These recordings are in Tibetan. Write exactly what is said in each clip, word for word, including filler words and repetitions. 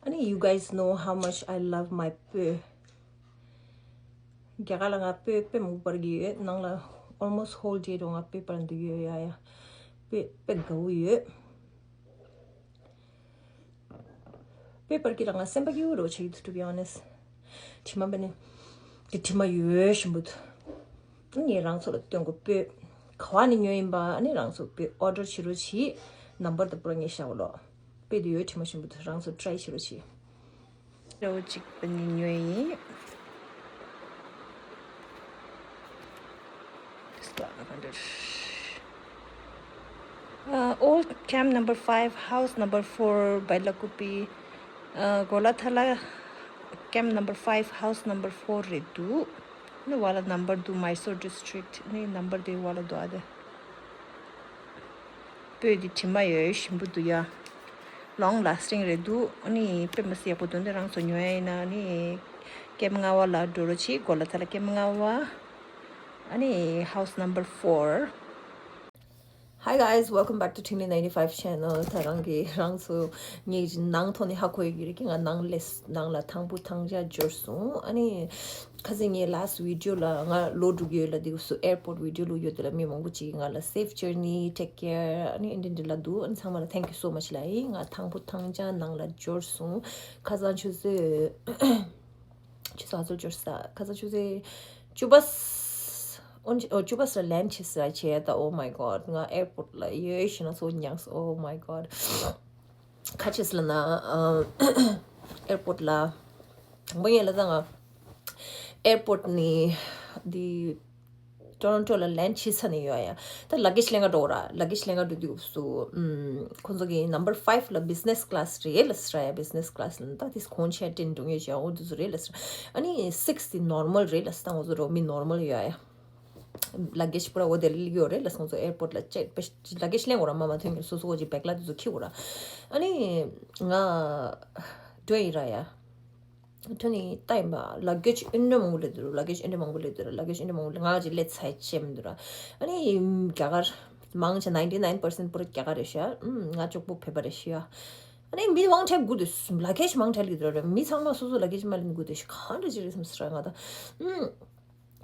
ཨ་ནི། you guys know how much I love my སྤོས། རྒྱ་གར་ལ་ང་སྤོས་དཔེ་མང་པོ་སྤར་གྱི་ཡོད། ནང་ལ་almost whole day རུ་ང་སྤོས་སྤར་འདུག་ཡོད། ཡ་ཡ། སྤོས་དཔེ་དགའ་བོ་ཡོད། སྤོས་སྤར་གྱི་ལ་ང་སེམས་པ་སྐྱིད་པོ་རུ་བྱེད་ཀྱི་འདུག to be honest། དྲི་མ་པ་ནི། དེ་དྲི་མ་ཡོད་ཞིམ་པོ་འདུག་ངས་རང་ཚོ་ལ་སྟོན་གོ་སྤོས། ག་བ་ནས་ཉོས་ཡིན་པ། ཨ་ནི་རང་ཚོ་སྤོས་order བྱེད་རོགས་གྱིས། ནམ་བར་དང་པོ་ར་ངས་བཞག་གོ་ལོ། སྤོས་དེ་ཡོད་དྲི་མ་ཞིམ་པོ་འདུག་རང་ཚོ་try བྱེད་རོགས་གྱིས། རེའུ་གཅིག་པ་ནས་ཉོས་ཡིན། Uh, old camp number five, house number four, Bailakupi, uh, Golathala, camp number five, house number four རེད་འདུག་ནི་བ་ལ་number འདུག Mysore district ནི་number དེ་བ་ལ་འདུག་ཨ་དེ། སྤོས་འདི་དྲི་མ་ཡོད་ཞིམ་པོ་འདུག་ཡ། long lasting རེད་འདུག་ཨ་ནི་དཔེ་མི་སྲིད་ཡག་པོ་འདུག་འདི་རང་ཚོ་ཉོ་ཡ་ཡིན་ན་ཨ་ནི་ཀེམ་ལྔ་བ་ལ་འགྲོ་རོགས་གྱིས། གོ་ལ་ཐ་ལ་ཀེམ་ལྔ་བ། ཨ་ནི་house number four. Hi guys, welcome back to Tingli ninety-five channel. ད་རང་གི་རང་ཚོ་ངའི་ནང་ཐོག་ནས་ཧ་གོ་ཡོད་ཀྱི་རེད་ཀྱི། ང་ནང་ལས་ནང་ལ་དང་པོ་ཐང་ཅ་འབྱོར་སོང་། ཨ་ནི། ཁ་སང་ངའི་last video ལ་ང་ལོག་འགྲོ་གི་ཡོད་ལབ་དུས་སུ་airport video ལོག་ཡོད་དེ་ལ་མི་མང་པོ་ཅིག་ང་ལ་safe journey, take care ཨ་ནི་འདི་འདི་ལབ་འདུག་ཨ་ནི་ཚང་མ་ལ་thank you so much ལབ་ཡིན། ང་དང་པོ་ཐང་ཅ་ནང་ལ་འབྱོར་སོང་། ཁ་སང་ཆུ་ཚོད་ཆུ་ཚོད་ག་ཚོད་འབྱོར་ས། ཁ་སང་ཆུ་ཚོད་བཅུ་པ་ཨོ་བཅུ་པ་ལ་land བྱེད་ས་བྱས་ད། Oh my god ང་airport ལ་ཡོད་ཤི་ན་ཚོ་མྱངས། Oh my god ཁ་ཆེས་ལ་ན་airport ལ་དང་པོ་ཡིན་ལ་ད་ང་airport ནས་འདི་Toronto ལ་land བྱེད་ས་ནས་ཡོད་ཡ། ད་luggage ལེན་ག་འགྲོ་ར། luggage ལེན་ག་འགྲོ་དུས་སུ་ཁོང་ཚོ་གི་number five ལ་business class རེད་ལ་སྲ་ཡ། business class ལ་ད་དེ་གོང་ཆེ་ཏྲེན་འགྲོ་ངེས་བྱ་འོ་དུ་ཚོ་རེད་ལ་སྲ། ཨ་ནི་six དེ་normal རེད་ལ་སྲ། ད་ང་ཚོ་རོ་མི་normal ཡོད་ཡ། luggage པུ་ར་འོ་དེ་ལ་ཡོད་རེད་ལ་སྲ། ང་ཚོ་airport ལ་check luggage ལེན་གོ་ར་མ་མ་ཐོན་གྱི་སོ་སོ་གོ་ཅི་bag ལ་དུ་ཚོ་ཁྱི་གོ་ར། ཨ་ནི་ང་འགྲོ་ཡི་ར་ཡ། ཐོན་ནི་ལྟ་ཡིན་པ། luggage ཨིན་འདྲ་མང་པོ་ལས་དུ་རུ། luggage ཨིན་འདྲ་མང་པོ་ལས་དུ་རུ། luggage ཨིན་འདྲ་མང་པོ་ལས་ང་ཅི་ལས་ཚད་ཅེམ་དུ་ར། ཨ་ནི་རྒྱ་གར་མང་ཆེ་ninety nine percent པུ་ར་རྒྱ་གར་རེད་ཤག་ཨུམ་ང་ཅོག་པོ་བོད་པ་རེད་ཤག་ཨ་ནི་མི་མང་ཆེ་དགུ་དུ་luggage མང་ཆེ་ལས་དུ་རུ། མི་ཚང་མ་སོ་སོ་luggage མ་ལེན་དགུ་དུ་ཤག་གང་འདྲ་ཅི་རེད་བསམ་སི་ར་ང་ད་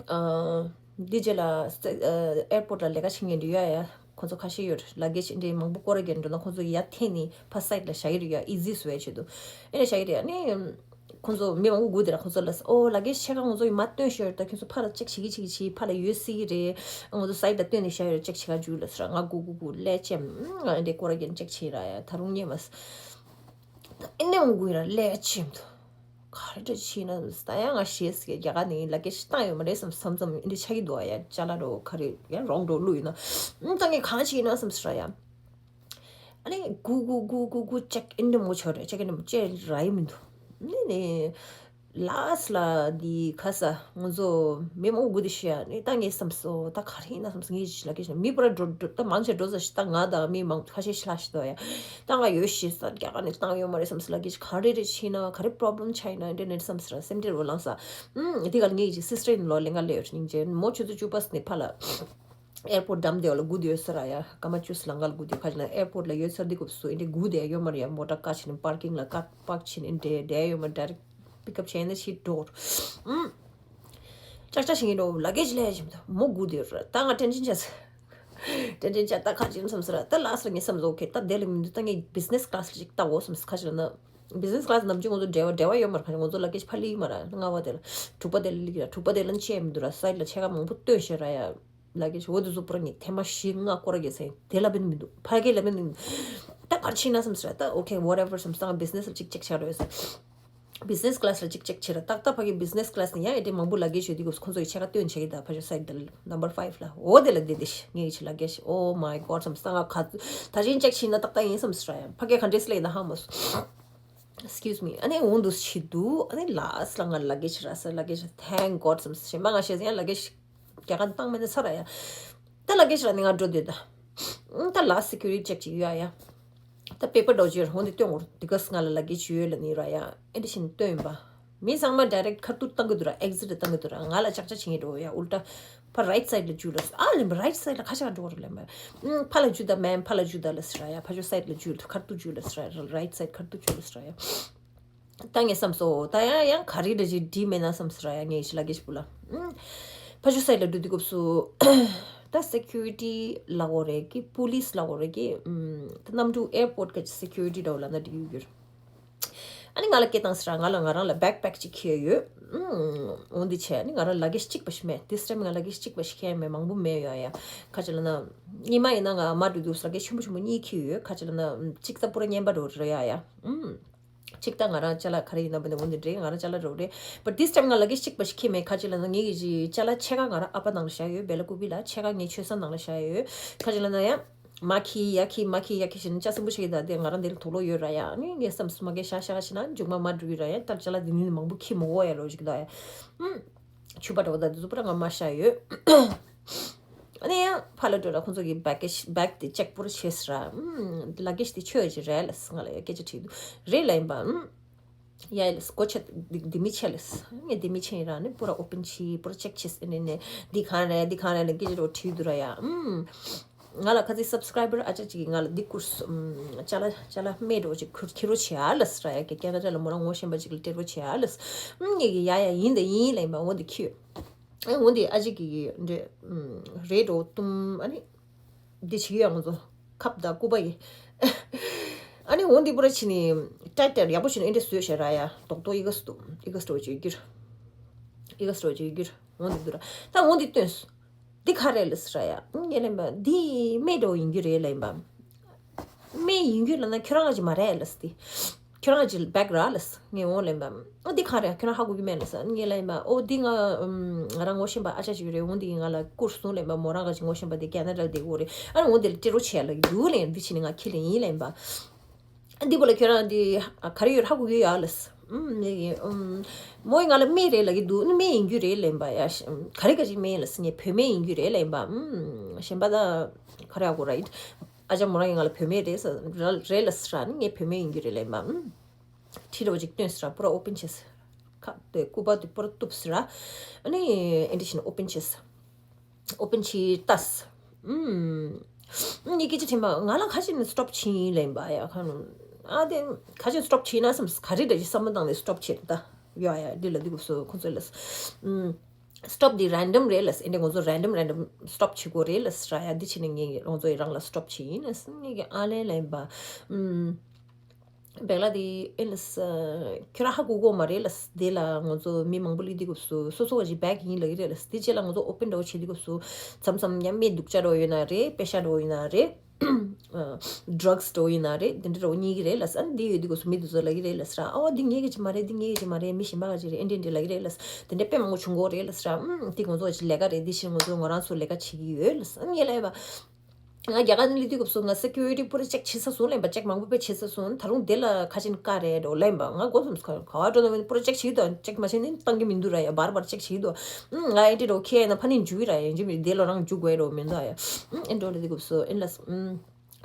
ཨུམ། འདི་རྗེས་ལ་airport ལ་ལས་ཀ་བྱེད་མཁན་འདི་ཡོད་ཡ། ཁོ་ཚོ་ཁ་ཤས་ཡོད། luggage འདི་མང་པོ་སྐོར་ར་རྒྱག་འགྲོ་ན་ཁོ་ཚོ་ཡ་འཐེན་ནི་ཕ་side ལ་བཞག་གི་རེད་ཡ། easy way བྱེད་དུ་ཨེ་ནས་བཞག་གི་རེད། ཨ་ནི་ཁོ་ཚོ་མི་མང་པོ་སྒུག་དེ་ལ་ཁོ་ཚོ་ལ་ཨོ་luggage ཕྱེད་ཀ་ང་ཚོ་ཡི་མ་སྟོན་ཤོར། ད་ཁྱོད་ཚོ་ཕ་ལ་check བྱེད་ཀྱི་བྱེད་ཀྱི་བྱེད། ཕ་ལ་ཡོད་སྲིད་ཀྱི་རེད། ང་ཚོ་side ལ་སྟོན་ནས་བཞག་ཡོད། check བྱེད་ག་འཇུག་ལ་ཟེར། ང་སྒུག་སྒུག་སྒུག་ལས་ཅེམ་ང་འདི་སྐོར་ར་རྒྱག་check བྱེད་ར་ཡ། ད་རུང་ཉེ་མ་ཨེ་ནས་མང་པོ་ཡིན་ར་ལས་ཅེམ་དུ། ག་རེ་འདྲ་ཕྱིན་ན་ད་ཡང་ང་ཞེས་ཀྱི་རྒྱ་གར་ནས་luggage བཏང་ཡོད་མ་རེད་བསམ་བསམ་བསམ་འདི་ཆགས་ཀྱི་འདུག་ཨ་ཡ། ཅ་ལག་རོ་ག་རེ་ཡང་wrong འགྲོ་བླུགས་ཡིན་ན་ད་ངས་གང་བྱེད་ཡིན་ན་བསམ་ཟེར་ཡ། ཨ་ནི་གུ་གུ་གུ་གུ་གུ་check in འདྲ་མོ་ཆོག་རེད། check in འདྲ་མོ་བྱེད་ར་ཡི་མི་འདུག་ནི་ནི་last ལ་འདི་ཁ་ས་ང་ཚོ་མི་མང་པོ་སྒུག་དེ་ཤི་ཡ་ནི་ད་ངས་བསམ་སོ། ད་ག་རེ་ཡིན་ན་བསམ་སོ། ངས་ལ་ཀེ་ཤ་མི་པུ་ར་འགྲོ་འགྲོ་ད་མང་ཆེ་འགྲོ་ས་ཤི། ད་ང་དང་མི་མང་ཁ་ཤས་ཤི་ལ་ཤི་དོ་ཡ། ད་ང་ཡོད་ཤི་ས་རྒྱ་གར་ནས་བཏང་ཡོད་མ་རེད་བསམ་སོ། ལ་ཀེ་ཤ་ག་རེ་རེད་ཤི་ན་ག་རེ་problem ཆ་ཡིན་ན་འདྲ་ནས་བསམ་སོ་ར་སེམས་ཁྲལ་རོ་ལངས་ས། ཨུམ་དེ་ག་ངའི་ཅི་sister in law ལེང་ག་ལེ་ཡོད་ཤི་ནིང་ཅེ་མོ་ཆུ་ཚོད་བཅུ་པ་སི་ནས་ཕ་ལ། airport འགྲམ་དེ་བ་ལ་སྒུག་དེ་ཡོད་ས་ར་ཡ། སྐར་མ་བཅུ་ལང་ག་ལ་སྒུག་དེ་ཁ་ཅིག་ན་airport ལ་ཡོད་ས་འདི་སྐབས་སུ་ཨིན་དེ་སྒུག་དེ་ཡོད་མ་རེད་ཡ། མོ་ཊ་ཀ་ཕྱིན་parking ལ་ཀ་park ཕྱིན་ཨིན་དེ་དེ་ཡོད་མ་direct pickup བྱས་ན་ཤི་འགྲོ། ཨུམ། ཅག་ཅག་ཞིག་ཡིན་ནོ་luggage ལས་བཞིན་དུ་མོ་སྒུག་དེ་ཡོད་ར། ད་ང་tension ཆགས་tension ཆགས་ད་ཁ་ཅིག་བསམ་ས་ར། ད་last ལ་ངས་བསམ་བཟོ་ཁེ་ད་དེ་ལ་མི་འདུག་ད་ངས་business class ལ་ཅིག་ལྟ་འོ་བསམ་ས། ཁ་ཅིག་ན་business class ནམ་རྒྱུན་ང་ཚོ་འབྲེལ་བ་འབྲེལ་བ་ཡོད་མ་རེད། ཁ་ཅིག་ང་ཚོ་luggage ཕ་ལི་མ་ར་ལྔ་བ་དེ་ལ་དྲུག་པ་དེ་ལ་ལི་གི་ར། དྲུག་པ་དེ་ལ་ཅི་ཡང་མི་འདུག་ར། side ལ་ཕྱེད་ཀ་མང་པོ་སྟོན་ཤེས་ར་ཡ། ལ་ཀེ་ཤ་འོ་དེ་ཚོ་པུ་ར་ངས་ཐེངས་མ་བཞི་ལྔ་སྐོར་ར་རྒྱག་ས་ཡིན། དེ་ལ་བེན་མི་འདུག་ཕ་གི་ལ་བེན་མི་འདུག་ད་གར་ཕྱིན་ན་བསམ་ཟེར་ད་okay whatever བསམ་སྟངས་business ལ་ཅིག་check བྱ་རོགས་ཡོད་ས། business class ལ་ཅིག་check བྱེད་ར་ཏག་ཏག་ཕ་གི་business class ནས་ཡང་ཨེ་དེ་མང་པོ་ལ་ཀེ་ཤ་ཡོད་དུས་སྐབས་སུ་ཁོང་ཚོ་ཡི་ཕྱེད་ཀ་སྟོན་བྱེད་ཀྱི་ད་ཕ་ཤོ་side དེ་ལ་number five ལ་འོ་དེ་ལ་བསྡད་དེ་ཤི་ངས་ཡི་ཆི་ལ་ཀེ་ཤ་oh my god བསམ་སྟངས་ང་ག་ད་ཅིན་check བྱེད་ན་ཏག་ཏག་ཡིན་བསམ་ཟེར་ཡ། ཕ་གི་ག་འདྲས་ལ་ཡིན་ན་ཧ་མ་སོ། Excuse me ཨ་ནི་འོང་དུ་ཕྱི་དུ་ཨ་ནི་last ལ་ང་ལ་ཀེ་ཤ་ར་ས་ལ་ཀེ་ཤ་thank god བསམ་ཞེ་མ་ང་ཤེས་ཡང་ལ་ཀེ་ཤ་རྒྱ་གར་བཏང་མེད་ན་ས་ར་ཡ། ད་ལ་ཀེ་ཤ་ར་ནི་ང་འགྲོ་འདོད་ད། ད་last security check ཅིག་ཡོད་ཡ། ད་paper dossier འོང་དེ་སྟོན་འོར་དི་ག་ས་ང་ལ་ལ་ཀེ་ཤ་ཡོད་ལ་ནི་ར་ཡ། ཨེ་འདི་བཞིན་སྟོན་ཡིན་པ། མི་ཚང་མ་direct ཁ་ཐུག་བཏང་གི་འདུག་ར། exit བཏང་གི་འདུག་ར། ང་ལ་ཅག་ཅག་བྱེད་ངེས་འགྲོ་ཡ། ཨུལ་ཏ་ཕ་right side ལ་འཇུ་ལ་ཨ་ལེམ་right side ལ་ཁ་ཤ་འགྲོ་ར་ལེམ། ཕ་ལ་འཇུ་ད་མེམ་ཕ་ལ་འཇུ་ད་ལ་སི་ར་ཡ། ཕ་ཇོ་side ལ་འཇུ་ཁ་ཐུག་འཇུ་ལ་སི་ར་ཡ། right side ཁ་ཐུག་འཇུ་ལ་སི་ར་ཡ། ད་ངས་བསམ་སོང་། ད་ཡང་ཡང་ག་རེ་འདྲ་ཞིག་འགྲིག་མེད་ན་བསམ་སོང་ར། ཡང་ངས་ཞིག་ལ་གེ་ཞིག་པུ་ལ། ཨུམ། ཕ་ཤུ་སའི་ལ་འགྲོ་དུས་སྐབས་སུ། ད་སེ་ཀུ་རི་ཊི་ལ་འོ་རེད་ཀི་པུ་ལིས་ལ་འོ་རེད་ཀི། ཨུམ། ད་གནམ་གྲུ་ཨེར་པོར་ཊི་གི་སེ་ཀུ་རི་ཊི་འདྲ་བོ་ལ་ན་འགྲིག་ཡོད་གི། ཨ་ནི་ང་ལ་སྐད་བཏང་སོང་ར། ང་ལ་ང་རང་ལ་བེག་པེག་ཅིག་འཁྱེར་ཡོད། ཨུམ། འོ་འདི་བྱས་ཨ་ནི་ང་རང་ལ་གེ་ཅི་གཅིག་པ་ཞིག་མེད། དེ་སི་ཊེམ་ང་ལ་གེ་ཅི་གཅིག་པ་ཞིག་འཁྱེར་མེད། མང་པོ་མེད་ཡོད་ཡ། ཁ་ཅིག་ལ་ན། ཉི་མ་ཡིན་ན་ང་མ་འགྲོ་དུས་ལ་གེ་ཆེན་པོ་ཆེན་པོ་གཉིས་འཁྱེར་ཡོད། ཁ་ཅིག་ལ་ན་གཅིག་ད་པུ་ར་རྔན་པ་འགྲོ་རེད་ཡ་ཡ། ཨུམ། གཅིག་ད་ང་རང་ཅ་ལག་ག་རེ་ཡིན་ན་བ་ནི་འོ་འདི་འདྲས་ང་རང་ཅ་ལག་འགྲོ་རེད། But this time ང་ལ་གེ་གཅིག་པ་ཞིག་འཁྱེར་མེད། ཁ་ཅིག་ལ་ན་ངེད་ཀྱི་ཅ་ལག་ཕྱེད་ཀ་ང་རང་ཨ་ཕ་ནང་ལ་བཞག་ཡོད། བེ་ལ་ཀུ་པི་ལ། ཕྱེད་ཀ་ངའི་མཆོད་ས་ནང་ལ་བཞག་ཡོད། ཁ་ཅིག་ལ་ན་ཡ། མ་འཁྱེར་ཡ་འཁྱེར་མ་འཁྱེར་ཡ་འཁྱེར་བྱས་ན་ཅ་སིམ་པོ་ཞིག་ད་དེ་ང་རང་དེ་ལ་དུག་ལོག་ཡོད་ར་ཡ། ཨ་ནི་ངས་བསམ་སོང་མ་གེ་ཤ་ཤ་ཤ་ན་མཇུག་མ་མ་འགྲོ་གི་ར་ཡ། ད་ཅ་ལག་དེ་ནི་མང་པོ་འཁྱེར་མི་དགོས་ཡ་ལོ་ཞིག་ད་ཡ། ཨུམ། ཕྱུ་པ་འདྲ་བོ་ད་དེ་ཚོ་པུ་ར་ང་མ་བཞག་ཡོད། ཨ་ནི་ཡང་ཕར་ལ་འགྲོ་ར་ཁོང་ཚོ་གི་བེག་གེ་ཇི་བེག་དེ་ཅེག་པུ་ར་བྱས་སོང་ར། ཨུམ། ལ་གེ་ཇི་དེ་ཁྱོད་ཀྱི་རེད་ལབ་སོང་། ང་ལ་ཡ་སྐད་ཆ་དྲིས་འདུག་རེད་ལབ་ཡིན་པ། ཨུམ། ཡ་ལས་སྒོ་ཕྱེ། འདི་འདི་མི་ཕྱེ་ལས། ངས་འདི་མི་ཕྱེ་ཡིན་ར་ནི་པུ་ར་ཨོ་པན་བྱས་པུ་ར་ཅེག་བྱས་ཨ་ནི་ནི་འདི་གང་རེད་འདི་གང་རེད་ལ་སྐད་ཆ་འདྲ་བོ་དྲིས་འདུག་ར་ཡ། ཨུམ། ང་ལ་ཁ་ཚིག་སབ་སི་ཀ་རའི་བར་ཨ་ཅག་ཅིག་གིས་ང་ལ་འདི་བསྐུར་སོང་། ཨུམ། ཅ་ལག་ཅ་ལག་སྨན་འདྲ་བོ་ཅིག་ཁུར་ཁྱེར་རོགས་བྱེད་ཨ་ལས་ར་ཡ། ཀེ་ཀེ་ན་ཌ་ལ་མོ་རང་ངོ་ཤེས་པ་ཅིག་ལ་སྤྲད་རོགས་བྱེད་ཨ་ལས། ཨུམ། ངེད་ཀྱིས་ཡ་ཡ་ཡིན་དེ་ཡིན་ལབ་ཡིན་པ། འོ་འདི་ཁྱེར་ཡོད། ཨེ་འོ་འདི་ཨ་ཅག་གིས་འདྲེ་རེད་འགྲོ་གཏུམ་ཨ་ནི། འདི་བྱེད་ཀྱི་ཡོད་ང་ཚོ་ཁབ་དང་སྐུད་པ་ཡིན། ཨ་ནི་འོ་འདི་པུ་ར་བྱས་ནི་ཊའིཊ་ཡག་པོ་བྱས་ནི་ཨེ་འདྲ་བཟོས་བྱས་ར་ཡ། རྡོག་རྡོག་ཨི་ག་སུ་འདུག་ཨི་ག་སུ་འདྲ་བོ་ཅིག་ཡོད་ཀྱི་ར། ཨི་ག་སུ་འདྲ་བོ་ཅིག་ཡོད་ཀྱི་ར། འོ་འདི་འདུག་ར། ད་འོ་འདི་སྟོན་སོང་། འདི་ག་རེད་ལབ་སོང་ར་ཡ། ངས་ལབ་ཡིན་པ་འདི་སྨན་འདྲ་བོ་ཡིན་རྒྱུ་རེད་ལབ་ཡིན་པ། སྨན་ཡིན་རྒྱུ་ལབ་ན་ཁྱོད་རང་ག་ཅིག་མ་རེད་ལབ་སོང་དེ། ཁྱོད་རང་ག་ཅིག་བེག་ར་ལབ་སོང་། ངས་འོ་ལབ་ཡིན་པ། ཨོ་འདི་ག་རེད་ཁྱོད་རང་ཧ་གོ་གི་མེད་ལབ་སོང་། ངས་ལབ་ཡིན་པ་ཨོ་འདི་ང་ང་རང་ངོ་ཤེས་པ་ཨ་ཅག་ཅིག་རེད། འོ་འདི་ང་ལ་བསྐུར་སོང་ལབ་ཡིན་པ། མོ་རང་ག་ཅིག་ངོ་ཤེས་པ་དེ་ཁེ་ན་ཌ་ལ་བསྡད་ཡོད་རེད། ཨ་ནི་འོ་འདི་ལ་སྤྲད་རོགས་བྱས་ལབ་ཀྱི་འདུག་ལབ་ཡིན། འདི་བྱས་ནས་ང་ཁྱེར་ལབ་ཡིན་ལབ་ཡིན་པ། འདི་པོ་ལ་ཁྱོད་རང་འདི་ག་རེ་ཡོད་ཧ་གོ་གི་ཡོད་ཨ་ལབ་སོང་། ཨུམ་ངས་ཨུམ་མོས་ང་ལ་སྨན་རེད་ལབ་ཀྱི་འདུག་ནི་སྨན་ཡིན་རྒྱུ་རེད་ལབ་ཡིན་པ་ཡ། ག་རེ་ག་ཅིག་སྨན་ལབ་སོང་། ངས་བོད་སྨན་ཡིན་རྒྱུ་རེད་ལབ་ཡིན་པ། ཨུམ་གཞན་པ་ད་ག་རེ་ཧ་གོ་ར་ཡིན། ཨ་ཅག་མོ་རང་གིས་ང་ལ་བོད་སྨན་རེད་ཟེར་ར་རེད་ལབ་སོང་ར་ནི་ངས་བོད་སྨན་ཡིན་རྒྱུ་རེད་ལབ་ཡིན་པ། ཨུམ། ཁྲིད་རོགས་ཅིག་སྟོན་སོང་ར། པུ་ར་ཨོ་པན་བྱས་སོང་། ཁ་དེ་སྐུད་པ་དེ་པུ་ར་གཏུབས་སོང་ར། ཨ་ནི་ཨེ་འདྲ་བྱས་ནས་ཨོ་པན་བྱས་སོང་། ཨོ་པན་བྱས་ལྟ་སོང་། ཨུམ། ངས་སྐད་ཆ་དྲིས་པ་ང་ལ་ག་ཅིག་ནས་སི་ཊོབ་བྱས་ཡིན་ལབ་ཡིན་པ་ཡ། ཁ་ནང་ཨ་དེ་ག་ཅིག་སི་ཊོབ་བྱས་ན་བསམ་ག་རེ་འདྲ་ཞིག་བསམ་བློ་བཏང་ནས་སི་ཊོབ་བྱས་ད་ཡོད་ཡ། འདི་ལ་འདི་གུ་སོ་ཁོང་ཚོ་ལ་ཨུམ། སི་ཊོབ་འདི་རན་ཌམ་རེད་ལབ་སོང་། ཨེ་འདྲ་ང་ཚོ་རན་ཌམ་རན་ཌམ་སི་ཊོབ་བྱེད་དགོས་རེད་ལབ་སོང་ར་ཡ། འདི་བྱས་ནས་ངས་ང་ཚོ་ཡི་རང་ལ་སི་ཊོབ་བྱས་ཡིན་ལབ་སོང་། ངས་ཀྱི་ཨ་ལས་ལབ་ཡིན་པ། ཨུམ། བེག་ལ་དེ་ཨེ་ལབ་སོང་། ཁྱོད་རང་ཧ་གོ་གོ་མ་རེད་ལབ་སོང་། དེ་ལ་ང་ཚོ་མི་མང་པོ་སླེབས་དུས་སྐབས་སུ་སོ་སོ་བ་ཞིག་བེག་ཡིན་ལབ་ཀྱི་རེད་ལབ་སོང་། དེ་རྗེས་ལ་ང་ཚོ་ཨོ་པན་འདྲ་བོ་བྱེད་དུས་སྐབས་སུ་མཚམས་མཚམས་ཡང་སྨན་སྡུག་ཅག་འདྲ་བོ་ཡོད་ན་རེད། པེ་ཤ་འདྲ་བོ་ཡོད་ན་རེད། ཌྲག་སི་འདྲ་བོ་ཡིན་ན་རེད། དེ་འདྲ་འདྲ་བོ་རྙེད་ཀྱི་རེད་ལབ་སོང་། ཨ་ནི་དེ་ཡོད་དུས་སྐབས་སུ་མི་དེ་ཚོ་ལབ་ཀྱི་རེད་ལབ་སོང་ར། ཨ་བ་འདི་ངའི་གི་ཅིག་མ་རེད། འདི་ངའི་གི་ཅིག་མ་རེད། མི་གཞན་པ་ག་ཅིག་རེད། ཨེ་འདྲ་འདྲ་ལབ་ཀྱི་རེད་ལབ་སོང་། དེ་འདྲ་དཔེ་མང་པོ་བྱུང་གི་རེད་ལབ་སོང་ར། ཨུམ་དེ་ང་ཚོ་ག་ཅིག་ལས་ཀ་རེད། དེ་བཞིན་ང་ཚོ་ང་རང་ཚོ་ལས་ཀ་བྱེད་ཀྱི་ཡོད་ལབ་སོང་། ཨ་ནི་ངས་ལབ་ཡིན་པ། ང་རྒྱ་གར་ནས་སླེབས་དུས་སྐབས་སུ་ང་སི་ཀུ་རི་ཊི་པུ་ར་ཅེག་བྱེད་ཚར་སོང་ལབ་ཡིན་པ། ཅེག་མང་པོ་དཔེ་བྱེད་ཚར་སོང་། ད་རུང་དེ་ལ་ག་ཅིག་ནས་བཀག་རེད་འགྲོ་ལབ་ཡིན་པ། ང་མགོ་འཚོམས་སོང་། ག་བ་འགྲོ་ན་མིན་པུ་ར་ཅེག་བྱེད་དོ། ཅེག་མ་བྱེད་ནི་བཏང་གི་མི་འདུག་ར་ཡ། བར་བར་ཅེག་བྱེད་དོ། ཨུམ་ང་ཨེ་འདྲ་འགྲོ་ཁྱེར་ཡིན་ན་ཕ་ནི་འཇུ་ཡི་ར་ཡ། འཇུ་མི་དེ་ལོ་རང་འཇུ་དགོས་འགྲོ་མི་འདུག་ཡ། ཨུམ་ཨེ་འགྲོ་ལབ་དུས་སྐབས་སུ་ཨེ་ལབ་སོང་། ཨུམ་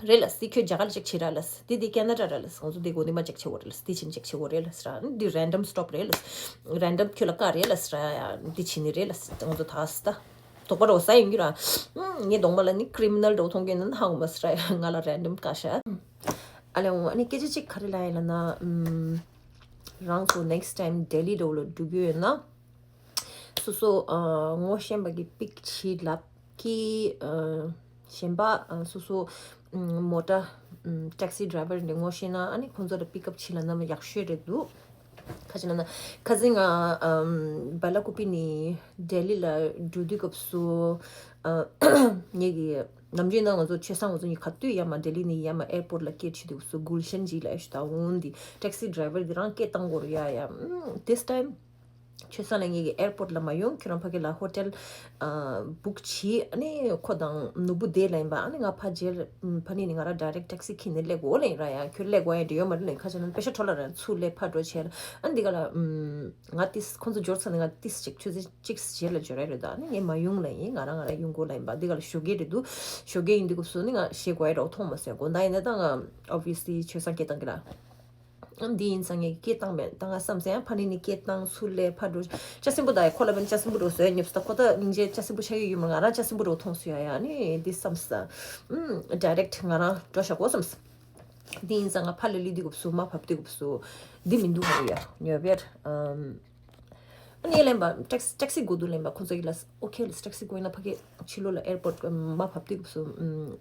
རེད་ལབ་སོང་། དེ་ཁྱོད་རྒྱ་གར་ལ་ཅེག་བྱེད་ར་ལབ་སོང་། དེ་དེ་ཁེ་ན་ཌ་ར་ལབ་སོང་། ང་ཚོ་དེ་གོ་འདི་མ་ཅེག་བྱེད་དགོས་རེད་ལབ་སོང་། དེ་བྱེད་ནི་ཅེག་བྱེད་དགོས་རེད་ལབ་སོང་ར། འདི་རན་ཌམ་སི་ཊོབ་རེད་ལབ་སོང་། རན་ཌམ་ཁྱོད་ལ་བཀག་རེད་ལབ་སོང་ར་ཡ། འདི་བྱེད་ནི་རེད་ལབ་སོང་། ང་ཚོ་ད་སི་ད་དོགས་པ་འདྲ་བོ་ཟ་ཡོང་གི་ར། ཨུམ་ངའི་གདོང་པ་ལ་ནི་ཀི་རི་མི་ནལ་འདྲ་བོ་མཐོང་གི་ཡོད་ན་ཧ་གོ་མ་སོང་ར་ཡ། ང་ལ་རན་ཌམ་བཀག་ཤག་ཨ་ལས་འོང་། ཨ་ནི་སྐད་ཆ་གཅིག་ག་རེ་ལབ་ཡིན་ལབ་ན། ཨུམ་རང་ཚོ་ནེག་སི་ཊའིམ་ལྡི་ལི་འདྲ་བོ་ལ་འགྲོ་རྒྱུ་ཡོད་ན། སོ་སོ་ཨ་ངོ་ཤེས་པ་གི་པིག་བྱེད་ལབ་ཀྱི། ཨ་གཞན་པ་ཨ་སོ་སོ་ཨམ་མོ་ཊ་ཨམ་ཊེག་སི་ཌི་རའི་ཝར་འདི་ངོ་ཤེས་ན་ཨ་ནི་ཁོང་ཚོ་ལ་པིག་ཨབ་བྱེད་ལབ་ན་ཡག་ཤོས་རེད་འདུག་ཁ་ཅིག་ལབ་ན་ཁ་སང་ང་ཨམ་བེ་ལ་ཀུ་པི་ནས་ལྡི་ལི་ལ་འགྲོ་དུས་སྐབས་སུ་ཨ་ངེད་ཀྱི་ནམ་རྒྱུན་ན་ང་ཚོ་ཆོས་སང་ང་ཚོ་གཉིས་ག་དུས་ཡར་མར་ལྡི་ལི་ནས་ཡར་མར་ཨེར་པོར་ཊི་ལ་སྐད་བྱེད་དུས་སྐབས་སུ་གུལ་ཤན་ཇི་ལབ་ཡ་ཞིག་ད་འོང་། འདི་ཊེག་སི་ཌི་རའི་ཝར་འདི་རང་སྐད་བཏང་དགོས་རེད་ཡ་ཡ། ཨམ་this time ཆོས་སང་ལ་ངེད་ཀྱི་ཨེར་པོར་ཊི་ལ་མ་ཡོང་། ཁྱོད་རང་ཕ་གི་ལ་ཧོ་ཊེལ་ཨ་བུག་བྱེད། ཨ་ནི་ཁོ་དང་ནོར་བུ་བསྡད་ལབ་ཡིན་པ། ཨ་ནི་ང་ཕ་རྗེས་ཕ་ནི་ནི་ང་རང་ཌའི་རེག་ཊེག་སི་ཁྱེར་ནས་སླེབས་དགོས་ལབ་ཡིན་ར་ཡ། ཁྱོད་སླེབས་དགོས་ཡ་འདྲི་ཡོད་མ་རེད་ལབ་ཡིན། ཁ་ཆེ་ན་པེ་ཤ་འཕྲོ་ལ་ར་ཚུར་སླེབས་ཕར་འགྲོ་བྱས་ལ། ཨ་ནི་འདི་ག་ལ་ཨམ་ང་ཏིས་ཁོང་ཚོ་འབྱོར་ཚར་ནས་ང་ཏིས་ཅིག་ཆུ་ཚོད་གཅིག་རྗེས་ལ་འབྱོར་ཡ་རེད། ད་ཨ་ནི་ངས་མ་ཡོང་ལབ་ཡིན། ང་རང་ང་རང་ཡོང་དགོས་ལབ་ཡིན་པ། འདི་ག་ལ་ཞོགས་ཀས་རེད་འདུག་ཞོགས་ཀས་ཡིན་དུས་སྐབས་སུ་ནི་ང་ཞེ་དགོས་ཡ་འདྲ་བོ་མཐོང་མ་སོང་། དགོང་དག་ཡིན་ན་ད་ང་ཨོབ་བི་ཡ་སི་ལི་ཆོས་སང་སྐད་བཏང་གི་ར། འདི་ཡིན་ཙང་ངས་སྐད་བཏང་མེད། ད་ང་བསམ་སོང་ཡ། ཕ་ནི་ནི་སྐད་བཏང་ཚུར་སླེབས་ཕར་འགྲོ། ལྕགས་སྲིན་པོ་ད་ཡ་ཁོ་ལ་བན་ལྕགས་སྲིན་པོ་འགྲོ་བཟོས་ཉོབ་སྟེ་ཁོ་ད་སྙིང་རྗེ་ལྕགས་སྲིན་པོ་ཆགས་ཀྱི་ཡོད་མ། ང་རང་ལྕགས་སྲིན་པོ་འགྲོ་མཐོང་སོང་ཡ་ཡ། ནི་འདི་བསམ་སོང་། ཨུམ་ཌའི་རེག་ང་རང་འགྲོ་བཞག་གོ་བསམ་སོང་། འདི་ཡིན་ཙང་ང་ཕར་ལ་སླེབས་དུས་སྐབས་སུ་མར་བབས་དུས་སྐབས་སུ་འདི་མི་འདུག་ཧ་ཡ་ཉོ་བེར། ཨ་ནི་ལེན་པ་ཊེག་སི་ཊེག་སི་དགོས་འདུག་ལེན་པ། ཁོང་ཚོ་ཡིན་ལ་ཨོ་ཁེ་ལ་ཊེག་སི་དགོས་ཡིན་ན་ཕ་གི་ཕྱི་ལོགས་ལ་ཨེར་པོར་ཊི་མར་བབས་དུས་སྐབས་སུ་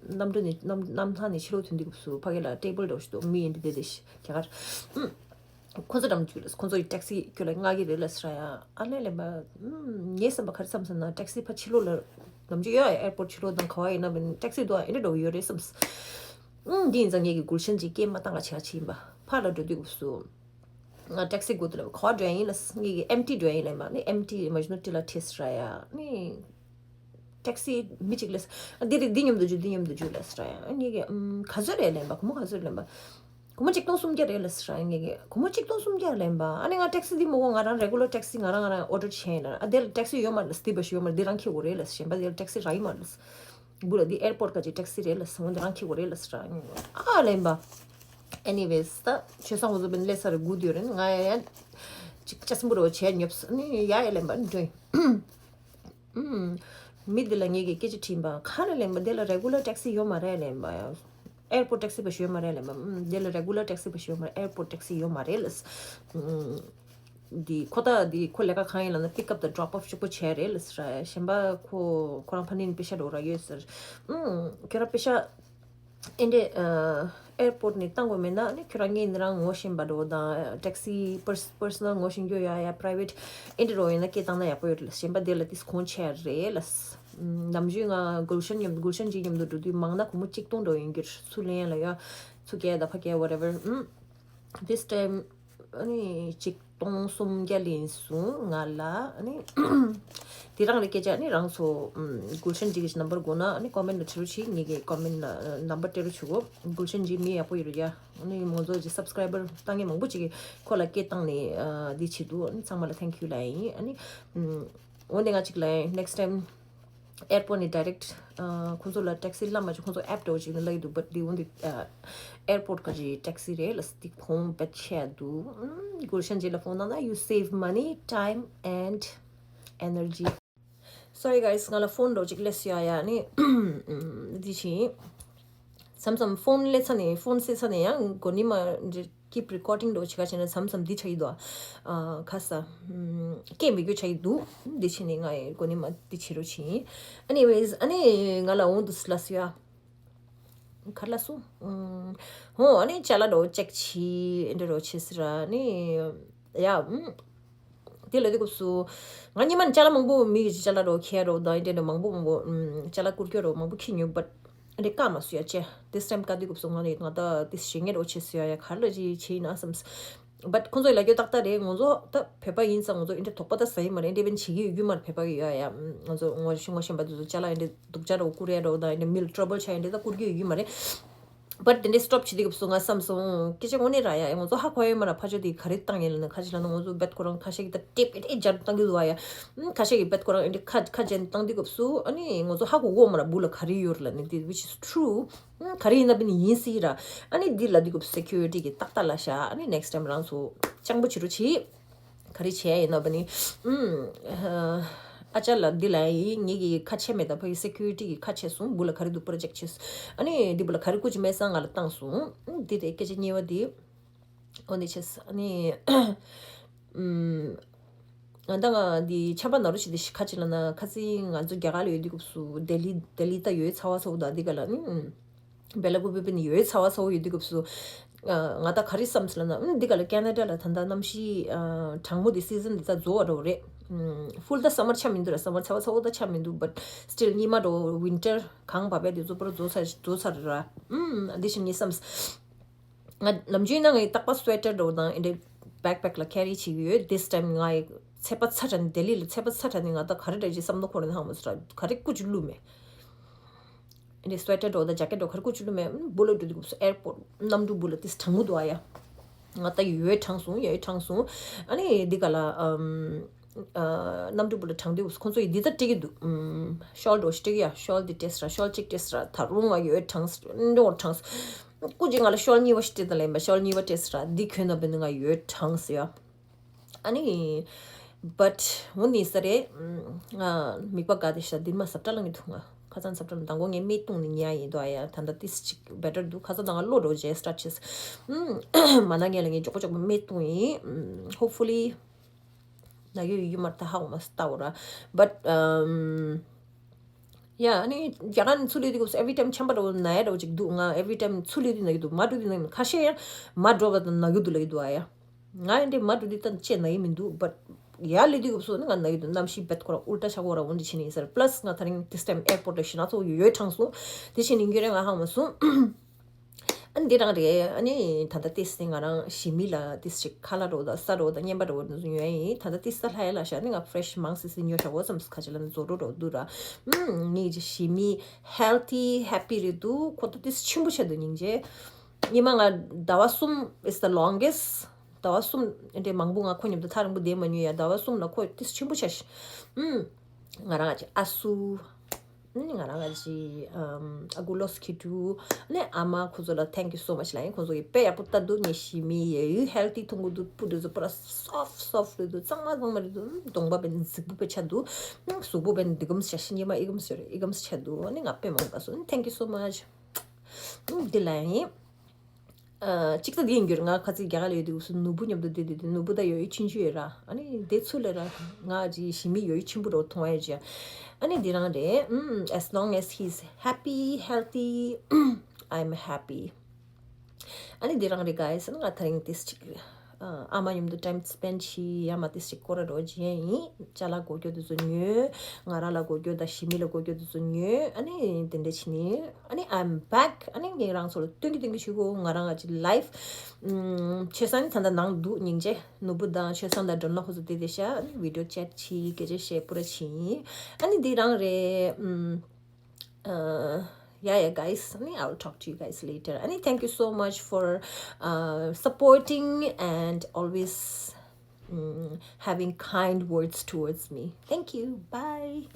གནམ་གྲུ་ནས་གནམ་གནམ་ཐང་ནས་ཕྱི་ལོགས་ཐོན་དུས་སྐབས་སུ་ཕ་གི་ལ་ཊེ་བལ་འདྲ་བོ་ཞིག་འདུག་མི་ཡིན་འདི་བསྡད་བསྡད་ཤག་རྒྱ་གར། ཁོ་ཚོ་འགྲམ་བརྒྱུད་ལ་ཁོ་ཚོ་ཡི་ཊེག་སི་ཁྱོད་ལ་མངགས་ཀྱི་རེད་ལ་ཟེར་ཡ། ཨ་ལས་ལེན་པ། ངའི་བསམ་པ་ག་རེ་བསམ་ཟེར་ན་ཊེག་སི་ཕར་ཕྱི་ལོགས་ལ་ནམ་རྒྱུན་ཡོད་ཨེར་པོར་ཊི་ཕྱི་ལོགས་དང་ག་བ་ཡིན་ན་བས་ཊེག་སི་འདུག་ཨ་ཨེ་འདྲ་འགྲོ་གི་ཡོད་རེད་བསམས། འདི་ཡིན་ཙང་ངེད་ཀྱི་གུལ་ཤན་གྱི་སྐད་མ་བཏང་ག་བྱེད་ཀ་བྱེད་ཡིན་པ། ཕར་ལ་འགྲོ་དུས་སྐབས་སུ་ང་ཊེག་སི་དགོས་འདུག་ལབ་ག་བ་འགྲོ་ཡ་ཡིན་ལ་ངེད་ཀྱི་ཨེམ་ཊི་འགྲོ་ཡ་ཡིན་ལབ་པ་ནི་ཨེམ་ཊི་མཇ་ནུ་ཊི་ལ་ཁྲིད་ཟེར་ཡ་ནི། ཊེག་སི་མི་གཅིག་ལས། འདི་རེད་འདི་མཉམ་དུ་འཇུ་འདི་མཉམ་དུ་འཇུ་ལས་ཟེར་ཡ། ངེད་ཀྱི་ཨམ་ག་ཚོད་རེད་ལེན་པ། སྒོར་མོ་ག་ཚོད་རེད་ལེན་པ། སྒོར་མོ་གཅིག་སྟོང་སུམ་བརྒྱ་རེད་ལ་ཟེར་ཡ། ངེད་ཀྱི་སྒོར་མོ་གཅིག་སྟོང་སུམ་བརྒྱ་ལེན་པ། ཨ་ནི་ང་ཊེག་སི་འདི་མོ་གོ་ང་རང་རེ་གུ་ལར་ཊེག་སི་ང་རང་ང་རང་ཨོ་ཌར་བྱས་ཡིན་ལ། ཨ་དེ་ལ་ཊེག་སི་ཡོད་མ་རེད་ལ་འདི་བ་ཞིག་ཡོད་མ་རེད། འདི་རང་འཁྱེར་དགོས་རེད་ལ་གཞན་པ་དེ་ལ་ཊེག་སི་རག་གི་མ་རེད་ལ། སྦུག་ལ་འདི་ཨེར་པོར་ཊི་ག་ཅིག་ཊེག་སི་རེད་ལ་ཟེར་འོ་འདི་རང་འཁྱེར་དགོས་རེད་ལ་ཟེར་ཡ། ཨ་ལེན་པ། Anyways ད་ཆོས་སང་འོ་ཚོ་བན་ལས་ས་རེ་སྒུག་དུས་རེད། ང་ཡ་ཡ་ཅིག་ཅ་སྲིན་པོ་རེ་བ་བྱས་ཉོབ་ནི་ཡ་ཡ་ལེན་པ་འགྲོ་ཡིན། ཨུམ། མི་འདི་ལ་ངེད་ཀྱིས་སྐད་ཆ་དྲིས་པ་ག་རེ་ལེན་པ། འདི་ལ་རེ་གུ་ལར་ཊེག་སི་ཡོད་མ་རེད་ལེན་པ། ཨེར་པོར་ཊི་ཊེག་སི་པ་ཞིག་ཡོད་མ་རེད་ལེན་པ། ཨུམ། འདི་ལ་རེ་གུ་ལར་ཊེག་སི་པ་ཞིག་ཡོད་མ་རེད། ཨེར་པོར་ཊི་ཊེག་སི་ཡོད་མ་རེད་ལ། ཨུམ། འདི་ཁོ་ད་འདི་ཁོ་ལས་ཀ་གང་ཡིན་ལབ་ན་པིག་ཨབ་དང་ཌོབ་ཨོབ་གཅིག་པོ་བྱས་རེད་ལ་ཟེར། གཞན་པ་ཁོ་ཁོ་རང་ཕ་ནི་ནས་པེ་ཤ་འགྲོ་ར་ཡོད་ཟེར། ཨུམ། ཁྱོད་རང་པེ་ཤ། ཨེ་འདྲས། ཨེར་པོར་ཊི་ནས་བཏང་དགོས་མེད་ན་ནི་ཁྱོད་རང་ངས་འདི་རང་ངོ་ཤེས་པ་འགྲོ་དང་ཊེག་སི་པར་པར་སོ་ནལ་ངོ་ཤེས་རྒྱུ་ཡ་ཡ་པ་རའི་ཝེ་ཊི་ཨེ་འདྲས་རོ་ཡིན་ན་སྐད་བཏང་ན་ཡག་པོ་ཡོད་རེད་ལ། གཞན་པ་དེ་ལ་དེ་གོང་ཆེ་རེད་ལ། ནམ་རྒྱུན་ང་གུལ་ཤན་མཉམ་གུལ་ཤན་གཅིག་མཉམ་དུ་འགྲོ་དུས་མང་ན་སྒོར་མོ་གཅིག་སྟོང་འགྲོ་ཡིན་གྱི་རེད། ཚུར་ལེན་ཡ་ལ་ཡ་ཚུར་སྐྱེལ་ད་ཕ་སྐྱེལ་whatever། ཨུམ། This time ཨ་ནི་གཅིག་སྟོང་སུམ་བརྒྱ་ལེན་སོང་ང་ལ། ཨ་ནི་དེ་རང་ལ་སྐད་ཆ་ཨ་ནི་རང་ཚོ་ཨམ་གུལ་ཤན་ཅིག་གི་ནམ་བར་དགོས་ན་ཨ་ནི་ཀོ་མེན་ཊི་ལ་བྲིས་རོགས་བྱེད། ངེད་ཀྱི་ཀོ་མེན་ཊི་ལ་ནམ་བར་སྤྲད་རོགས་བྱེད་གོ། གུལ་ཤན་ཅིག་མི་ཡག་པོ་ཡོད་རེད་ཡ། ཨ་ནི་ང་ཚོ་ཅིག་སབ་སི་ཀ་རའི་བར་བཏང་མཁན་མང་པོ་ཅིག་གིས་ཁོ་ལ་སྐད་བཏང་ནས་ཨ་འདི་བྱེད་འདུག་ཨ་ནི་ཚང་མ་ལ་thank you ལབ་ཡིན། ཨ་ནི་ཨམ་འོ་འདི་ང་ཅིག་ལབ་ཡིན། Next time ཨེར་པོར་ཊི་ནས་ཌའི་རེག་ཊི་ཁོང་ཚོ་ལ་ཊེག་སི་ལབ་མ་བྱུང་། ཁོང་ཚོ་ཨེབ་འདྲ་བོ་ཅིག་ནས་ལབ་ཀྱི་འདུག་བཊ་འདི་འོ་འདི་ཨེར་པོར་ཊི་ག་ཅིག་ཊེག་སི་རེད་ལ་སྟེ་གོང་བེད་ཆེ་འདུག་ཨུམ། གུལ་ཤན་ཅིག་ལ་ཕོན་བཏང་ན་you save money, time and energy. Sorry guys ང་ལ་ཕོན་འདྲ་བོ་ཅིག་སླེབས་སོང་ཡ། ཡ་ནི་འདི་བྱིན། མཚམས་མཚམས་ཕོན་སླེབས་ཚ་ནས་ཕོན་སླེབས་ཚ་ནས་ཡང་གོ་ནི་མ་འདྲི། keep recording འགྲོ་བྱེད་ཁ་བྱས་ན་མཚམས་མཚམས་འདི་ཆགས་ཀྱི་འདུག་ཨ་ཁ་ས། སྐད་མི་དགོས་ཆགས་ཀྱི་འདུག་འདི་བྱས་ནས་ང་ཡི་གོ་ནི་མ་འདི་བྱེད་རོགས་བྱིན། Anyways ཨ་ནི་ང་ལ་འོང་དུས་ལ་སུ་ཡ། ག་ལ་སུ། ཧོ་ཨ་ནི་ཅ་ལག་འགྲོ་ཅེག་བྱིས་འདྲ་འགྲོ་བྱེད་སི་ར་ནི། ཡ། དེ་ལ་དེ་སྐབས་སུ། ང་ཉི་མ་ནི་ཅ་ལག་མང་པོ་མི་གི་ཅ་ལག་འགྲོ་ཁྱེར་འགྲོ་དང་འདྲ་འདྲ་མང་པོ་མང་པོ་ཅ་ལག་བསྐུར་སྐྱོར་འགྲོ་མང་པོ་ཁྱེར་ཉོ་བཊ། འདི་ཀ་མ་སུ་ཡ་ཅེ། This time ཀ་དུས་སྐབས་སུ་ང་ནི་ང་ད་དེ་ཞེ་ངེ་འགྲོ་བྱེད་སུ་ཡ་ཡ་ག་ལ་ཅི་བྱེད་ཡིན་ན་བསམ། བཊ་ཁོང་ཚོ་ཡི་ལ་རྒྱུ་ཏག་ཏག་རེད། ང་ཚོ་ད་བོད་པ་ཡིན་ཙང་ང་ཚོ་འདི་འདྲ་དོགས་པ་ད་ཟ་ཡི་མ་རེད། འདི་འདྲ་བན་བྱེད་ཀྱི་ཡོད་རྒྱུ་མ་རེད། བོད་པ་གི་ཡ་ཡ་ང་ཚོ་ངོ་ཤེས་ངོ་ཤེས་པ་དེ་ཚོ་ཅ་ལག་འདི་འདྲ་སྡུག་ཅག་འགྲོ་བསྐུར་ཡ་འགྲོ་དང་འདི་འདྲ་མི་ལ་ཊ་ར་བལ་ཆགས་ཡ་འདྲ་ད་བསྐུར་གྱི་ཡོད་རྒྱུ་མ་རེད། བཊ་དེ་འདྲའི་སི་ཊོབ་བྱེད་དུས་སྐབས་སུ་ང་བསམ་སོང་། སྐད་ཆ་དངོས་གནས་ར་ཡ་ཡ་ང་ཚོ་ཧ་གོ་ཡོད་མ་ར་ཕ་ཆོས་དེ་ག་རེ་བཏང་ཡིན་ལ་ན་ཁ་ཅིག་ལ་ན་ང་ཚོ་བཊ་ཁོ་རང་ཁ་ཤས་ཀྱི་ད་ཊེབ་ཨེ་ཨེ་སྦྱར་བཏང་གི་འདུག་བ་ཡ། ཁ་ཤས་ཀྱི་བཊ་ཁོ་རང་ཨེ་འདྲ་ཁ་ཁ་ཅན་བཏང་དུས་སྐབས་སུ་ཨ་ནི་ང་ཚོ་ཧ་གོ་གོ་མ་ར་སྦུག་ལ་ག་རེ་ཡོད་ར་ལ་ནི་དེ་which is true། ག་རེ་ཡིན་ན་བ་ནི་ཡིན་སྲིད་ར། ཨ་ནི་འདི་ལ་དུས་སྐབས་སི་ཀུ་རི་ཊི་གི་ཏག་ཏག་ལ་ཤ་ཨ་ནི་next time རང་ཚོ་སྤྱང་པོ་བྱེད་རོགས་བྱེད། ག་རེ་བྱས་ཡིན་ན་བ་ནི། ཨ་ཅག་ལ་འདི་ལ་ཡིན་ངེད་ཀྱི་ཁ་ཆེ་མེད་ད་ཕ་གི་སི་ཀུ་རི་ཊི་གི་ཁ་ཆེ་སོང་། སྦུག་ལ་ག་རེ་འདུག་པོ་རོ་ཇེག་ཊི་བྱས། ཨ་ནི་འདི་སྦུག་ལ་ག་རེ་བསྐུར་གྱི་མེད་ས་ང་ལ་བཏང་སོང་། འདི་རེད་སྐད་ཆ་གཉིས་པ་འདི། འོ་འདི་བྱས། ཨ་ནི། ད་ང་འདི་ཆམ་པ་ན་རུ་ཞིག་འདི་ཁ་ཅིག་ལ་ན་ཁ་སང་ང་ཚོ་རྒྱ་གར་ལ་ཡོད་དུས་སྐབས་སུ་ལྡི་ལི་ལྡི་ལི་ད་ཡོད་ཚ་བ་ཚ་བོ་ད་འདི་ག་ལ་ནི། བེ་ལ་ཀུ་པི་པི་ནི་ཡོད་ཚ་བ་ཚ་བོ་ཡོད་དུས་སྐབས་སུ། ང་ད་ག་རེ་བསམ་སོང་ལབ་ན་འདི་ག་ལ་ཀེ་ན་ཌ་ལ་ད་ལྟ་གནམ་གཤིས་གྲང་མོ་འདི་སི་ཛན་འདི་ད་རྫོགས་པ་འགྲོ་རེད། ཧྥུལ་ད་སམ་མར་ཆགས་མི་འདུག་ར། སམ་མར་ཚ་བ་ཚ་བོ་ད་ཆགས་མི་འདུག but still སྙིགས་མ་འགྲོ་ཝིན་ཊར་གངས་བབས་པས་འདི་རྫོགས་པ་རྫོགས་ཚར་རྫོགས་ཚར་ར། འདི་བཞིན་ངས་བསམ། ང་ནམ་རྒྱུན་ན་ངའི་རྟག་པར་སུ་ཝེ་ཊར་འདྲ་བོ་དང་ཨེ་འདྲའི་བེག་པེག་ལ་ཁེ་རི་བྱེད་ཀྱི་ཡོད། This time ང་ཚད་པ་ཚ་དྲགས་ནས་ལྡི་ལི་ལ་ཚད་པ་ཚ་དྲགས་ནས་ང་ད་ག་རེ་འདྲ་ཅིག་བསམ་བློ་འཁོར་ནས་ཧང་མ་སུ་ར་ག་རེ་ཀུ་ཅིག་བླུགས་མེད། ཨེ་འདྲའི་སུ་ཝེ་ཊར་འདྲ་བོ་དང་ཇེ་ཀེཊ་འདྲ་བོ་ག་རེ་ཀུ་ཅིག་བླུགས་མེད། སྦུག་ལ་འགྲོ་དུས་སྐབས་སུ་ཨེར་པོར་གནམ་གྲུ་སྦུག་ལ་ཏིས་གྲང་མོ་འདུག་ཨ་ཡ། ང་ད་ཡོད་གྲང་སོང་ཡོད་གྲང་སོང་། ཨ་ནི་འདི་ག་ལ་ཨམ། གནམ་གྲུ་སྦུག་ལ་དྲངས་དུས་ཁོང་ཚོ་ཡིས་འདི་ལྟར་སྤྲད་ཀྱི་འདུག་ཤོལ་འདྲ་བོ་ཞིག་སྤྲད་ཀྱི་ཡ། ཤོལ་འདི་སྤྲད་ཟེར་ར། ཤོལ་གཅིག་སྤྲད་ཟེར་ར། ད་རུང་ང་ཡོད་གྲང་ཟེར་འདྲ་བོ་གྲང་ཟེར། སྐུ་མཁྱེན་ང་ལ་ཤོལ་གཉིས་པ་ཞིག་སྤྲད་དང་ལེན་པ། ཤོལ་གཉིས་པ་སྤྲད་ཟེར་ར། འདི་གྱོན་ན་བས་ནི་ང་ཡོད་གྲང་ཟེར་ཡ། ཨ་ནི་བཊ་འོ་ནི་ས་རེད། ང་མིག་པ་དགའ་དེ་ཤ་འདི་མ་ཟབ་ཏྲ་ལང་གི་འདུག་ང་ ཁ་སང་འཚབ་ཁྲ་མདང་དགོང་ངས་སྨན་བཏུང་ནས་ཉལ་ཡིན་དོ་ཨ་ཡ། ད་ལྟ་ཏིས་ཅིག་better འདུག་ཁ་སང་ད་ང་གློ་འགྲོ་རྗེས་start བྱས། ཨུམ། མ་ན་ངས་ལ་ངས་མགྱོགས་པོ་མགྱོགས་པོ་སྨན་བཏུང་ཡིན། ཨུམ། hopefully ན་གི་ཡོད་ཡོད་མ་རེད། ད་ཧ་གོ་མ་སོང་ད་འོ་ར། But ཨམ། ཡ་ཨ་ནི་རྒྱ་གར་ནས་ཚུར་སླེབས་དུས་སྐབས་སུ་every time ཆམ་པ་འདྲ་བོ་ན་ཡ་འདྲ་བོ་ཅིག་འདུག་ང་every time ཚུར་སླེབས་དུས་ན་གི་འདུག་མ་འགྲོ་དུས་ན་གི་འདུག་ཁ་ཤས་ཡང་མ་འགྲོ་བ་དང་ན་གི་འདུག་ལ་གི་འདུག་ཨ་ཡ། ང་ཡང་འདྲེ་མ་འགྲོ་དུས་ད་ཅེ་ན་གི་མི་འདུག But ཡར་སླེབས་དུས་སྐབས་སུ་ནི་ང་ན་གི་འདུག་གནམ་གཤིས་བེད་ཁོ་ར་ཨུལ་ཏ་ཆགས་ཁོ་ར་འོན་ཏེ་ཕྱིན་ཡིན་ཟེར། Plus ང་ད་རིང་this time airport ལ་ཞེད་སྣང་ཚ་པོ་ཡོད་ཡོད་དྲངས་སོང་། དེ་བཞིན་ཡིན་རྒྱུ་རེད་ང་ཧ་མ་སོང་། ཨ་ནི་འདི་རང་རེད། ཨ་ནི་ད་ལྟ་ཏིས་ནི་ང་རང་ཞི་མི་ལ་ཏིས་ཅིག་ཁ་ལག་འདྲ་བོ་དང་ས་འདྲ་བོ་དང་བརྙན་པ་འདྲ་བོ་འདི་ཚོ་ཉོ་ཡ་ཡིན། ད་ལྟ་ཏིས་ད་ལྷ་ཡ་ལ་ཤ་ནི་ང་fresh མང་སི་སི་ཉོ་ཤ་འོ་ཙམ་ཁ་ཅིག་ལ་ནི་བཟོ་འདྲ་འདྲ་བོ་འདུག་ར། ཨུམ། ངེད་ཀྱི་ཞི་མི་healthy happy རེད་འདུག་ཁོ་ད་ཏིས་ཆེན་པོ་ཆགས་འདུག་སྙིང་རྗེ། ཉི་མ་ང་ཟླ་བ་གསུམ is the longest ཟླ་བ་གསུམ་འདྲེ་མང་པོ་ང་ཁོ་མཉམ་དུ་ཐག་རིང་པོ་བསྡད་མ་མྱོང་ཡ། ཟླ་བ་གསུམ་ལ་ཁོ་ཏིས་ཆེན་པོ་ཆགས་ཤི། ཨུམ། ང་རང་ཅིག་ཨ་སུ། ཨུམ། ང་རང་ཅིག་ཨམ། ཨ་ཁུ་ལོ་སི་ཁི་ཏུ། ནས་ཨ་མ་ཁོ་ཚོ་ལ་thank you so much ལ་ཡིན། ཁོ་ཚོ་གི་དཔེ་ཡག་པོ་ལྟ་འདུག་ངས་ཞི་མི་ཡ་ཡུ་healthy མཐོང་གི་འདུག་པུ་འདི་ཚོ་པུ་ར་soft soft རེད་འདུག་གཙང་མ་གཙང་མ་རེད་འདུག་གདོང་པ་བན་རྫིག་པོ་བས་ཆགས་འདུག་གཟུགས་པོ་བན་འདི་གམ་ཞག་ཤི་ཉི་མ་ཨི་གམ་ཟེར་ཨི་གམ་ཆགས་འདུག་ནི་ང་དཔེ་མང་ལྟ་སོང་thank you so much འདི་ལ་ཡིན། ཨ། གཅིག་ད་འདི་ཡིན་རྒྱུར་ང་ཁ་ཚིག་རྒྱ་གར་ལ་ཡོད་དུས་སུ་ནུ་བུ་མཉམ་དུ་བསྡད་དུས་དུས་ནུ་བུ་ད་ཡོད་ཡོད་ཆུང་ཆུང་ཡོད་ར། ཨ་ནི་དེ་ཚུ་ལ་ར་ང་ཅི་ཞི་མི་ཡོད་ཡོད་ཆེན་པོ་རོ་མཐོང་ཡ་ཅི། ཨ་ནི་འདི་རང་རེད། ཨུམ། As long as he's happy healthy I'm happy. ཨ་ནི་འདི་རང་རེད་guys ང་ད་རིང་ཏིས་ཅིག་ཨ་མ་མཉམ་དུ་time spend བྱས་ཡ་མ་ཏིས་ཅིག་སྐོར་ར་རོ་བྱས་ཡིན། ཅ་ལག་དགོས་རྒྱུ་དེ་ཚོ་ཉོས། ང་རང་ལ་དགོས་རྒྱུ་དང་ཞི་མི་ལ་དགོས་རྒྱུ་དེ་ཚོ་ཉོས། ཨ་ནི་དེ་འདྲ་བྱས་ནི། ཨ་ནི་I'm back ཨ་ནི་ངས་རང་ཚོ་ལ་སྟོན་གི་སྟོན་གི་བྱེད་གོ་ང་རང་ང་ཅི་life ཨུམ། ཆོས་སང་ནི་ད་ལྟ་ནང་འདུག་སྙིང་རྗེ། ནུ་བུ་དང་ཆོས་སང་དང་སྒྲོལ་མ་ཁོ་ཚོ་དེ་དེ་ཤ་ཨ་ནི་video chat བྱས་སྐད་ཆ་བཤད་པུ་ར་བྱས་ཡིན། ཨ་ནི་འདི་རང་རེད། ཨུམ། Uh, yeah, yeah, guys. I mean, I'll talk to you guys later. And thank you so much for uh, supporting and always mm, having kind words towards me. Thank you. Bye.